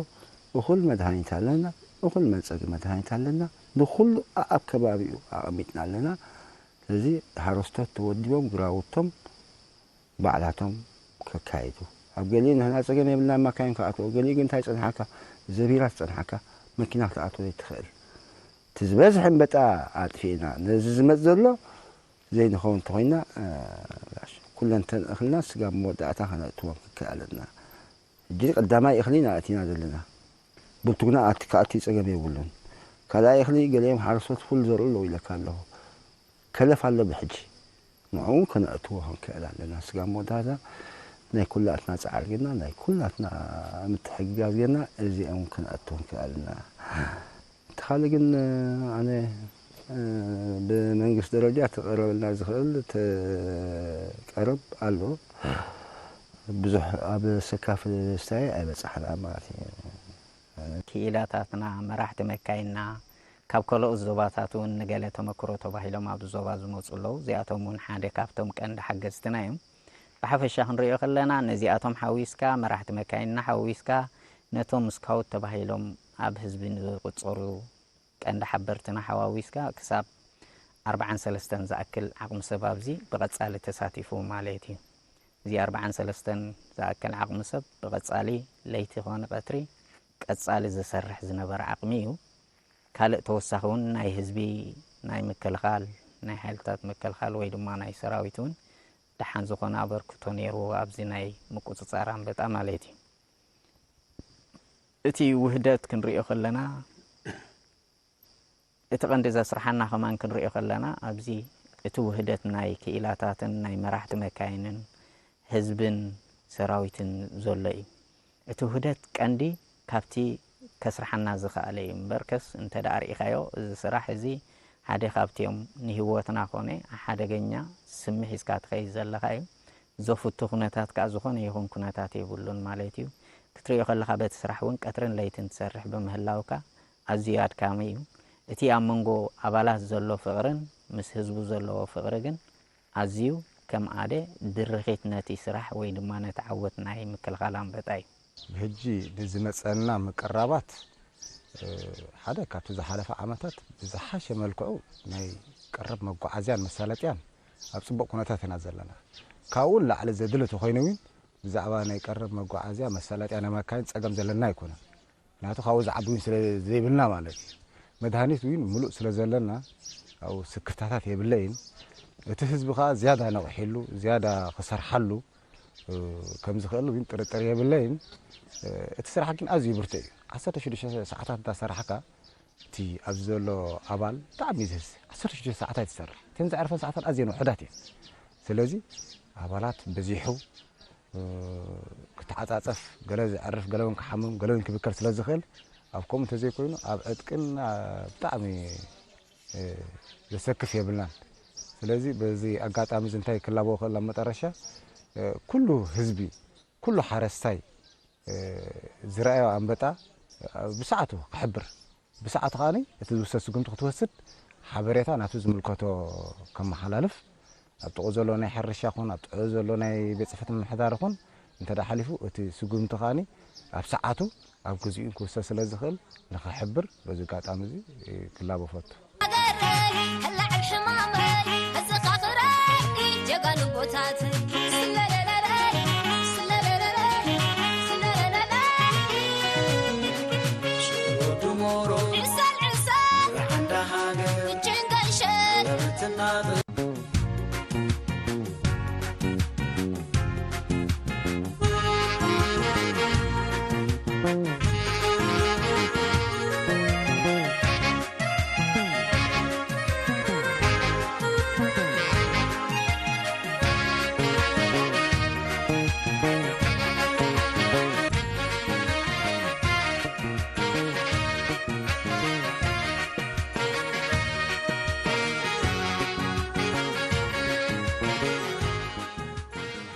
እኹል መድሃኒት ኣለና፣ እኹል መፀጊ መድሃኒት ኣለና፣ ንኩሉ ኣኣብ ከባቢኡ ኣቐሚጥና ኣለና። ስለዚ ሓረስቶት ተወዲቦም ግራውቶም ባዕላቶም ከካይዱ ኣብ ገሊኡ ንሕና ፀገም የብልና ማካይን ክኣትዎ ገሊኡ ግን እንታይ ፀንሓካ ዘቢራ ትፀንሓካ መኪና ክትኣትዎ ዘይትኽእል እቲ ዝበዝሕ እምበጣ ኣጥፊእና ነዚ ዝመፅ ዘሎ ዘይንኸውን እንተኮይና ኩለንተን እኽልና ስጋብ መወዳእታ ከነእትዎም ክከኣለና ሕጂ ቀዳማይ እኽሊ ኢና ኣእቲና ዘለና ብልቱግና ኣቲ ክኣቲ ፀገም የብሉን ካልኣይ እኽሊ ገሊኦም ሓረስቶት ፉል ዘርኡ ኣለዉ ኢለካ ኣለኹ ከለፍ ኣሎ ብሕጂ ንዕኡ እውን ከነእትዎ ክንክእል ኣለና ስጋብ መወዳእታ ናይ ኩላትና ፃዕሪ ጌርና ናይ ኩላትና ምትሕግጋዝ ጌርና እዚኦም እውን ከነእትዎ ክንክእል ኣለና እቲ ካልእ ግን ኣነ ብመንግስቲ ደረጃ ተቐረበልና ዝኽእል ቀረብ ኣሎ ብዙሕ ኣብ ሰካፍ ስታይ ኣይበፃሕና ማለት እዩ ክኢላታትና መራሕቲ መካይንና ካብ ከለኦት ዞባታት እውን ንገለ ተመክሮ ተባሂሎም ኣብዚ ዞባ ዝመፁ ኣለዉ እዚኣቶም እውን ሓደ ካብቶም ቀንዲ ሓገዝትና እዮም ብሓፈሻ ክንሪኦ ከለና ነዚኣቶም ሓዊስካ መራሕቲ መካይንና ሓዊስካ ነቶም ስካውት ተባሂሎም ኣብ ህዝቢ ንዝቁፀሩ ቀንዲ ሓበርትና ሓዋዊስካ ክሳብ ኣርብዓን ሰለስተን ዝኣክል ዓቕሚ ሰብ ኣብዚ ብቐጻሊ ተሳቲፉ ማለት እዩ። እዚ ኣርብዓን ሰለስተን ዝኣክል ዓቕሚ ሰብ ብቐጻሊ ለይቲ ኮነ ቀትሪ ቀጻሊ ዝሰርሕ ዝነበረ ዓቕሚ እዩ። ካልእ ተወሳኺ እውን ናይ ህዝቢ ናይ ምክልኻል ናይ ሓይልታት ምክልኻል ወይ ድማ ናይ ሰራዊት እውን ደሓን ዝኾነ ኣበርክቶ ነይርዎ ኣብዚ ናይ ምቁጽጻር ኣንበጣ ማለት እዩ። እቲ ውህደት ክንሪኦ ከለና እቲ ቀንዲ ዘስርሓና ከማን ክንሪኦ ከለና ኣብዚ እቲ ውህደት ናይ ክኢላታትን ናይ መራሕቲ መካይንን ህዝብን ሰራዊትን ዘሎ እዩ። እቲ ውህደት ቀንዲ ካብቲ ከስርሓና ዝኸኣለ እዩ። እምበርከስ እንተ ደኣ ርኢኻዮ፣ እዚ ስራሕ እዚ ሓደ ካብቲኦም ንህይወትና ኮነ ሓደገኛ ስምሕ ሒዝካ ትኸይድ ዘለኻ እዩ። ዘፍቱ ኩነታት ከኣ ዝኾነ ይኹን ኩነታት የብሉን ማለት እዩ። ክትሪኦ ከለኻ በቲ ስራሕ እውን ቀትርን ለይትን ትሰርሕ ብምህላውካ ኣዝዩ ኣድካሚ እዩ። እቲ ኣብ መንጎ ኣባላት ዘሎ ፍቕርን ምስ ህዝቡ ዘለዎ ፍቕሪ ግን ኣዝዩ ከም ኣደ ድርኺት ነቲ ስራሕ ወይ ድማ ነቲ ዓወት ናይ ምክልኻል ኣንበጣ እዩ። ብሕጂ ንዝመጸና ምቅራባት፣ እ፣ ሓደ ካብቲ ዝሓለፈ ዓመታት ብዝሓሸ መልክዑ ናይ ቀረብ መጓዓዝያን መሳለጥያን ኣብ ጽቡቕ ኩነታት ኢና ዘለና። ካብኡ ንላዕሊ ዘድሊ ተኾይኑ እውን ብዛዕባ ናይ ቀረብ መጓዓዝያ መሳለጥያ ናይ መካይን ጸገም ዘለና ኣይኮነን። ምክንያቱ ካብኡ ዝዓቢ እውን ስለ ዘይብልና ማለት እዩ። መድሃኒት እውን ምሉእ ስለ ዘለና ኣብኡ ስክፍታታት የብለይን። እቲ ህዝቢ ከኣ ዝያዳ ነቒሕሉ፣ ዝያዳ ክሰርሓሉ፣ እ፣ ከም ዝኽእል እውን ጥርጥር የብለይን። እ፣ እቲ ስራሕ ግን ኣዝዩ ብርቱዕ እዩ። ዓሰርተ ሽዱሽተ ሰዓታት እንዳ ሰራሕካ እቲ ኣብዚ ዘሎ ኣባል ብጣዕሚ እዩ ዘህሲ። ዓሰርተ ሽዱሽተ ሰዓታት ይሰርሕ። እተን ዘዕርፈን ሰዓታት ኣዝየን ውሑዳት እየን። ስለዚ ኣባላት በዚሑ፣ እ፣ ክተዓጻጸፍ፣ ገለ ዘዕርፍ፣ ገለ እውን ክሓምም፣ ገለ እውን ክብከል ስለ ዝኽእል፣ ኣብ ከምኡ እንተዘይኮይኑ ኣብ ዕጥቅን፣ እ፣ ብጣዕሚ፣ እ፣ ዘሰክፍ የብልናን። ስለዚ በዚ ኣጋጣሚ እዚ እንታይ ክላበው ክእል ኣብ መጠረሻ፣ እ፣ ኩሉ ህዝቢ፣ ኩሉ ሓረስታይ፣ እ፣ ዝረኣዮ ኣንበጣ፣ እ፣ ብሰዓቱ ክሕብር፣ ብሰዓቱ ከኣ እቲ ዝውሰድ ስጉምቲ ክትወስድ ሓበሬታ ናቱ ዝምልከቶ ከመሓላልፍ፣ ኣብ ጥቕኡ ዘሎ ናይ ሕርሻ ኹን፣ ኣብ ጥቕኡ ዘሎ ናይ ቤት ጽሕፈት ምምሕዳር ኹን፣ እንተ ደኣ ሓሊፉ እቲ ስጉምቲ ከኣ ኣብ ሰዓቱ ኣብ ግዚኡ ክውሰድ ስለ ዝኽእል ንኽሕብር በዚ ኣጋጣሚ እዚ ክላበ ፈቱ። ሃገረይ፣ ከላዕል ሕማመይ፣ ከዘኻኽረኒ ጀጋኑ ቦታት። ስለለለለይ፣ ስለለለለይ፣ ስለለለለይ። ሽወዱ ሞሮ፣ ዕሰል፣ ዕሰል፣ ሓንዳ ሃገር፣ እጅን ገንሸል፣ ለብትና